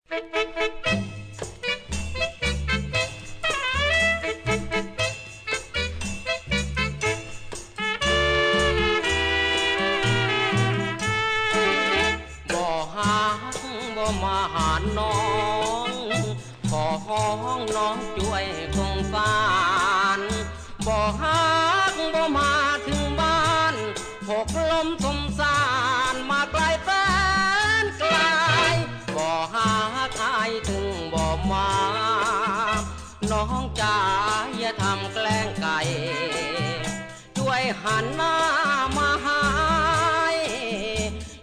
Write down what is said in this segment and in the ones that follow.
ບໍ່ຮັກບໍ່ມາຫານ້ອງ ຂໍຮ້ອງນ້ອງຊ່ວຍສົງສານ ບໍ່ຮັກບໍ່ມາເຖິງບ້ານ ຫົກລົມສົງສານມາໄກແສນໄກ ບໍ່ຮັກອ້າຍເຖິງບໍ່ມາ ນ້ອງຈາຢ່າທຳແກລ້ງໄກ ຊ່ວຍຫັນໜ້າມາຫາອ້າຍ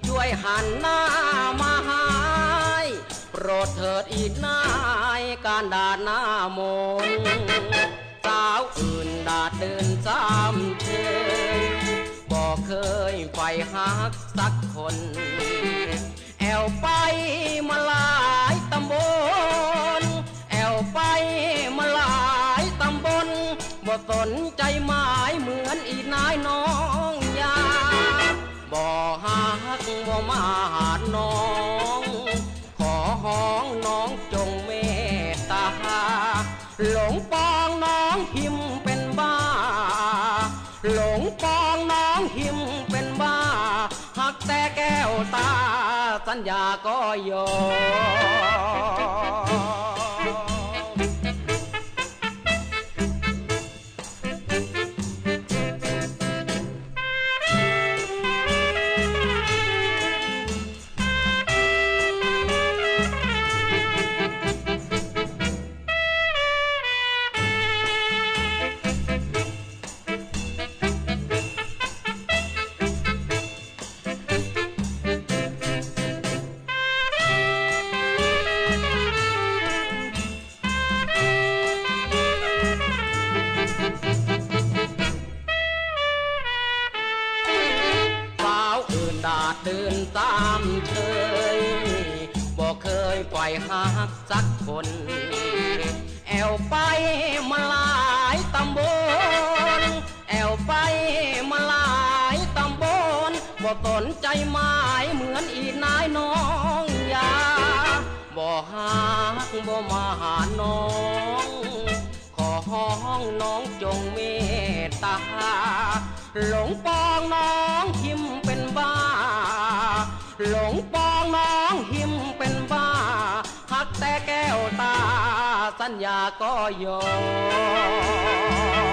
ຊ່ວຍຫັນໜ້າມາຫາອ້າຍ ໂປດເຖີດອີກນາຍ ການດານໜ້າມົນ ສາວອື່ນດາດດື່ນຊ້ຳເຊີຍ ບໍ່ເຄີຍໄປຮັກສັກຄົນ ແອວໄປມາຫຼາຍຕຳບົນ ແອວໄປມາຫຼາຍຕຳບົນ ບໍ່ສົນໃຈໝາຍເໝືອນອີນາຍນ້ອງຢາ ບໍ່ຮັກບໍ່ມາຫານ້ອງ ຂໍຮ້ອງນ້ອງຈົ່ງເມດຕາ ຫຼົງປອງນ້ອງຫິມເປັນບ້າ ຫຼົງປອງນ້ອງຫິມເປັນບ້າ ຮັກແຕ່ແກ້ວຕາ ສັນຍາກໍຍອມ. ສາວອື່ນດາດດື່ນຕາມເຄີຍ ບໍ່ເຄີຍໄປຮັກ ສັກຄົນ ແອວໄປມາຫຼາຍຕຳບົນ ແອວໄປມາຫຼາຍຕຳບົນ ບໍ່ສົນໃຈໝາຍເໝືອນອີນາຍນ້ອງຢາ ບໍ່ຮັກບໍ່ມາຫານ້ອງ ຂໍຮ້ອງນ້ອງຈົ່ງເມດຕາ ຫຼົງປອງນ້ອງຫິມເປັນບ້າ ຫຼົງປອງນ້ອງຫິມເປັນບ້າ ຮັກແຕ່ແກ້ວຕາ ສັນຍາກໍຍອມ.